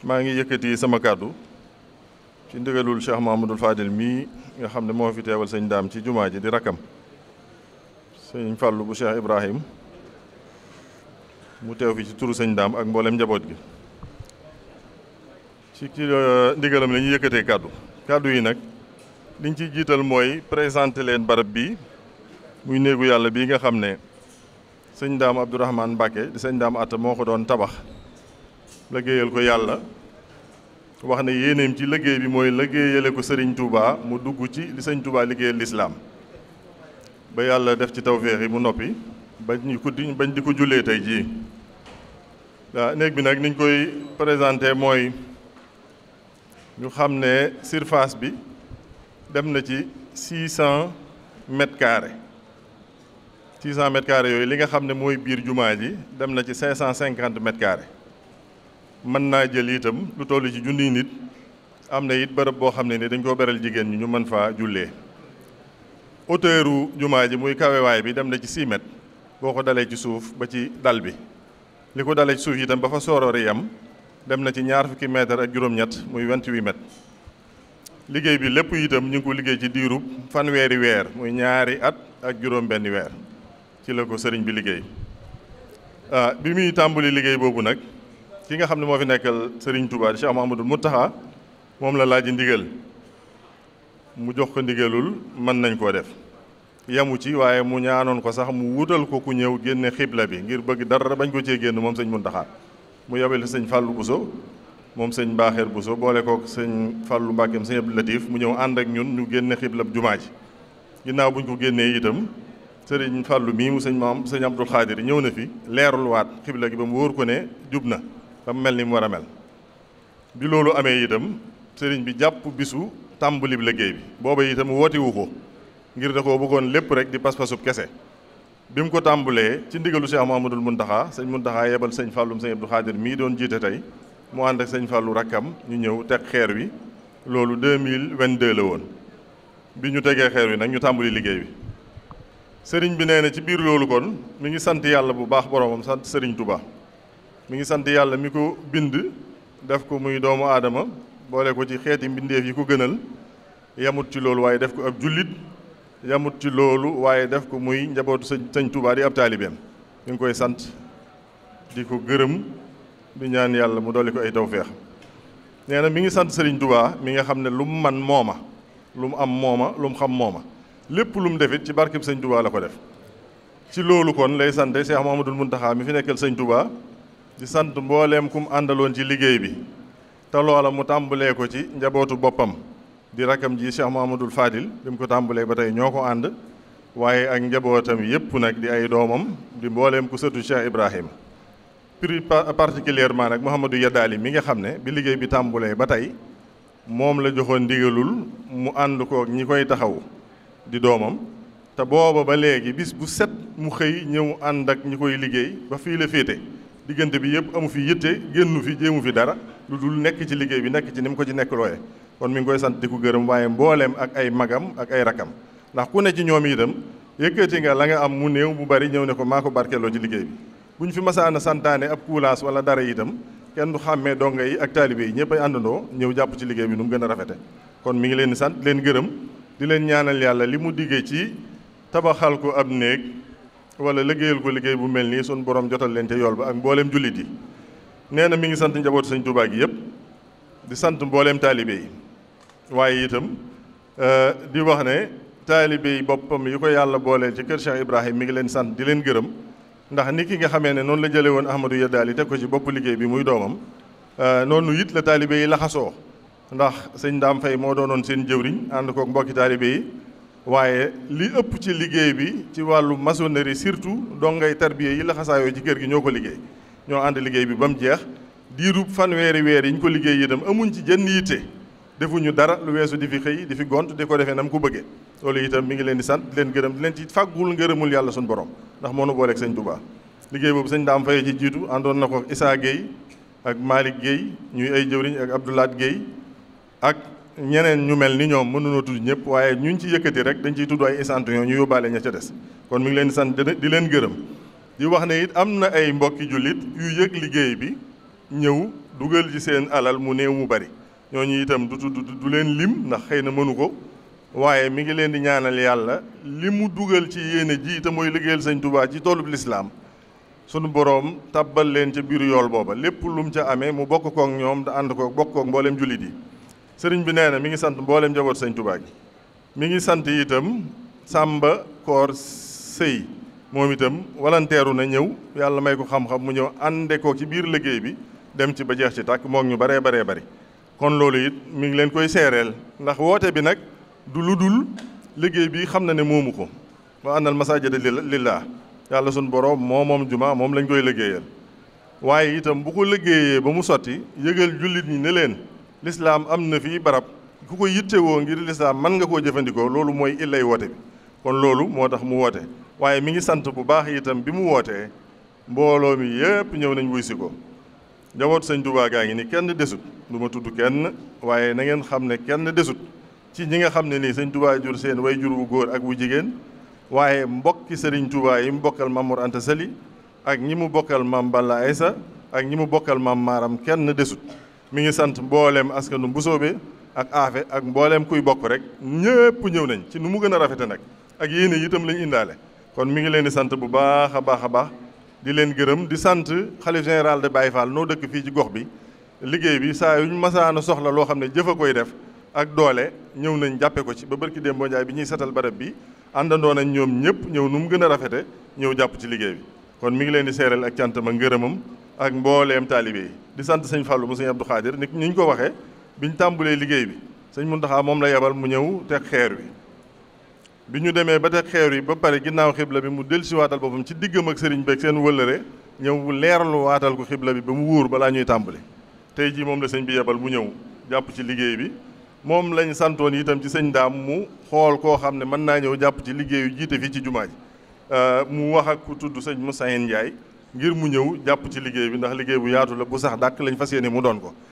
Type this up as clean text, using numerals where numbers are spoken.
maa ngi yëkkati sama kàddu ci ndigalul Cheikh Mahamadul Fadil mii nga xam ne moo fi teewal sëñ Ndam ci jumaa ji di rakkam sëñ Fallu bu Cheikh Ibrahim mu teew fi ci turu sëñ Ndam ak mboolem njaboot gi ci ndigalam la ñuy yëkkatee kàddu yi nag liñ ciy jiital mooy présenté leen barab bi muy néegu yàlla bii nga xam ne sëñ Ndam Abdourahmane Mbacke di sëñ Ndam Atta moo ko doon tabax liggéeyal ko yàlla wax ne yéeneem ci liggéey bi mooy liggéeyale ko Serigne Touba mu dugg ci li sëñ Touba liggéeyal lislaam ba yàlla def ci tawféex yi mu noppi bañ di ko jullee tey jii. waaw néeg bi nag niñ koy présenté mooy ñu xam ne surface bi dem na ci 600 mètres carrés 600 mètres carrés yooyu li nga xam ne mooy biir jumaa ji dem na ci 550 mètres carrés mën naa jël itam lu toll ci junniy nit am na it bërëb boo xam ne ni dañ koo beral jigéen ñi ñu mën faa jullee. hauteuru jumaa ji muy kawewaay bi dem na ci 6 mètres boo ko dalee ci suuf ba ci dal bi li ko dalee ci suuf itam ba fa sooroori yam dem na ci 20 fukki mètres ak juróom-ñett muy 28 mètres. liggéey bi lépp itam ñu ngi ko liggéey ci diirub fanweeri weer muy 2 at ak juróom-benni weer ci la ko sëriñ bi liggéey. bi muy tàmbali liggéey boobu nag ki nga xam ne moo fi nekkal sëriñ Touba di Cheikh Mahamadul Mountakha moom la laaj ndigal mu jox ko ndigalul mën nañ koo def yamu ci waaye mu ñaanoon ko sax mu wutal ko ku ñëw génne xibla bi ngir bëgg dara bañ ko cee génn moom sëñ Mountakha mu yabal sëñ Fallou Bousso moom sëñ Baaxeer Bousso boole kook sëñ Fallou Mbacke sëñ Abdou Latif mu ñëw ànd ak ñun ñu génne xiblab jumaa ji ginnaaw buñ ko génnee itam sëriñ Fallou mii mu sëñ Abdou Khadir ñëw na fi leerul waat xibla gi ba mu wóor ko ne jub na ba mu mel ni mu war a mel. bi loolu amee itam sëriñ bi jàpp bisu tàmbali liggéey bi booba itam wootewu ko ngir da koo bëggoon lépp rek di pas-pasub kese bi mu ko tàmbalee ci ndigalu Cheikh Mahamadul Mountakha sëñ Mountakha yebal sëñ Fallou sëñ Abdou Khadir mii doon jiite tey mu ànd ak sëñ Fallou rakkam ñu ñëw teg xeer wi loolu 2022 la woon bi ñu tegee xeer wi nag ñu tàmbali liggéey bi. sëriñ bi nee na ci biir loolu kon mi ngi sant yàlla bu baax boromam sant sëriñ Touba mi ngi sant yàlla mi ko bind def ko muy doomu aadama boole ko ci xeeti mbindeef yi ko gënal yamut ci loolu waaye def ko ab jullit yamut ci loolu waaye def ko muy njabootu sëñ Touba di ab taalibeem mi ngi koy sant di ko gërëm di ñaan yàlla mu dolli ko ay tawféex. nee na mi ngi sant sëriñ Touba mi nga xam ne lu mu man mooma lu mu am mooma lu mu xam mooma lépp lu mu defit ci barkeb sëñ Touba la ko def. ci loolu kon lay sant Cheikh Mahamadul Mountakha mi fi nekkal sëñ Touba di sant mbooleem kum àndaloon ci liggéey bi te loola mu tàmbalee ko ci njabootu boppam di rakkam ji Cheikh Mahamadul Fadil bi mu ko tàmbalee ba tey ñoo ko ànd waaye ak njabootam yépp nag di ay doomam di mbooleem ku sëtu Cheikh Ibrahima plus particulièrement nag Mouhamadou Yadali mi nga xam ne bi liggéey bi tàmbalee ba tey moom la joxoon ndigalul mu ànd kook ñi koy taxaw di doomam te booba ba léegi bis bu set mu xëy ñëw ànd ak ñi koy liggéey ba fii la féete diggante bi yëpp amu fi yitte génnu fi jéemu fi dara lu dul nekk ci liggéey bi nekk ci ni mu ko ci nekk looye kon mi ngi koy sant di ko gërëm waaye mbooleem ak ay magam ak ay rakam ndax ku ne ci ñoom itam yëkkati nga la nga am mu néew bu bari ñëw ne ko maa ko barkeeloo ci liggéey bi bu ñu fi masaana santaane ab kuulaas wala dara itam kenn du xàmmee donga yi ak taalibe yi ñëpp ay àndandoo ñëw jàpp ci liggéey bi nu mu gën a rafete kon mi ngi leen di sant di leen gërëm di leen ñaanal yàlla li mu diggee ci tabaxal ko ab néeg wala liggéeyal ko liggéey bu mel nii sun borom jotal leen ca yool ba ak mbooleem jullit yi. nee na mi ngi sant njabootu sëñ Touba gi yëpp di sant mbooleem taalibe yi waaye itam di wax ne taalibe yi boppam yi ko yàlla booleel ci kër Cheikh Ibrahima mi ngi leen sant di leen gërëm ndax ni ki nga xamee ne noonu la jëlee woon Ahmadou Yadali teg ko ci bopp liggéey bi muy doomam noonu it la taalibe yi laxasoo ndax sëñ Ndam Fay moo doonoon seen jëwriñ ànd kook mbokki taalibe yi waaye li ëpp ci liggéey bi ci wàllu maçonnerie surtout dongay tarbiye yi laxasaayoo ci kër gi ñoo ko liggéey ñoo ànd liggéey bi ba mu jeex diirub fanweeri weer yi ñu ko liggéey itam amuñ ci jënn yitte defuñu dara lu weesu di fi xëy di fi gont di ko defee nam ko bëggee loolu itam mi ngi leen di sant di leen gërëm di leen ci fàggul ngërëmul yàlla suñu borom ndax moo nu booleeg sëñ Touba liggéey boobu sëñ Ndam Fay ci jiitu àndoon na ko Issa Gueye ak Malick Gueye ñuy ay jëwriñ ak Abdoulaat Gueye ak ñeneen ñu mel ni ñoom mënunoo tudd ñëpp waaye ñuñ ci yëkkati rek dañ ciy tudd ay échantillon ñu yóbbaale ña ca des kon mi ngi leen di sant di leen gërëm di wax ne it am na ay mbokki jullit yu yëg liggéey bi ñëw dugal ci seen alal mu néew mu bari ñooñu itam du leen lim ndax xëy na mënu ko waaye mi ngi leen di ñaanal yàlla li mu dugal ci yéene ji te mooy liggéeyal sëñ Touba ci toolub lislaam sunu boroom tabbal leen ca biir yool booba lépp lu mu ca amee mu bokk kook ñoom da ànd kook bokk kook mbooleem jullit yi sëriñ bi nee na mi ngi sant mbooleem njaboot sëñ Touba gi mi ngi sant itam Samba Koor Sëy moom itam walanteeru na ñëw yàlla may ko xam-xam mu ñëw ànde ko ci biir liggéey bi dem ci ba jeex ci tàkk moom ñu baree bari kon loolu it mi ngi leen koy seereel ndax woote bi nag du lu dul liggéey bi xam na ne moomu ko wa annal masaajida lillah yàlla sunu borom moom juma moom lañ koy liggéeyal waaye itam bu ko liggéeyee ba mu sotti yëgal jullit ñi ne leen lislaam am na fii barab ku ko yittewoo ngir lislaam mën nga koo jëfandikoo loolu mooy illay woote bi kon loolu moo tax mu woote waaye mi ngi sant bu baax itam bi mu wootee mbooloo mi yépp ñëw nañ wuy si ko njaboot sëñ Touba gaa ngi ni kenn desut du ma tudd kenn waaye na ngeen xam ne kenn desut ci ñi nga xam ne nii sëñ Touba jur seen way jur wu góor ak wu jigéen waaye mbokki sëriñ Touba yi mu bokkal Maam Mor Anta Sali ak ñi mu bokkal Maam Balla Aysa ak ñi mu bokkal Maam Maaram kenn desut mi ngi sant mbooleem askanu Mbusoobe ak Aafe ak mbooleem kuy bokk rek ñëpp ñëw nañ ci nu mu gën a rafete nag ak yéene itam lañ indaale kon mi ngi leen di sant bu baax a baax di leen gërëm di sant xalif général de Baye Fall noo dëkk fii ci gox bi liggéey bi saa yu ñu masaana soxla loo xam ne jëf a koy def ak doole ñëw nañ jàppe ko ci ba barki Dembo Njaay bi ñuy setal barab bi àndandoo nañ ñoom ñëpp ñëw nu mu gën a rafete ñëw jàpp ci liggéey bi kon mi ngi leen di seeral ak cantam ak ngërëmam ak mbooleem taalibe yi di sant sëñ Fallou mu sëñ Abdou Khadir ni ñu ko waxee biñ tàmbulee liggéey bi sëñ Muntaxa moom la yebal mu ñëw teg xeer wi bi ñu demee ba teg xeer yi ba pare ginnaaw xibla bi mu dellusiwaatal boppam ci diggam ak sëriñ beeg seen wëllëre ñëw leerlu waatal ko xibla bi ba mu wóor balaa ñuy tàmbali tey jii moom la sëñ bi yebal mu ñëw jàpp ci liggéey bi moom lañ santoon itam ci sëñ Daam mu xool koo xam ne mën naa ñëw jàpp ci liggéeyu jiite fii ci jumaa ji mu wax ak ku tudd sëñ Moussa Ndiaye ngir mu ñëw jàpp ci liggéey bi ndax liggéey bu yaatu la bu sax dàkk lañ fas yéene mu doon ko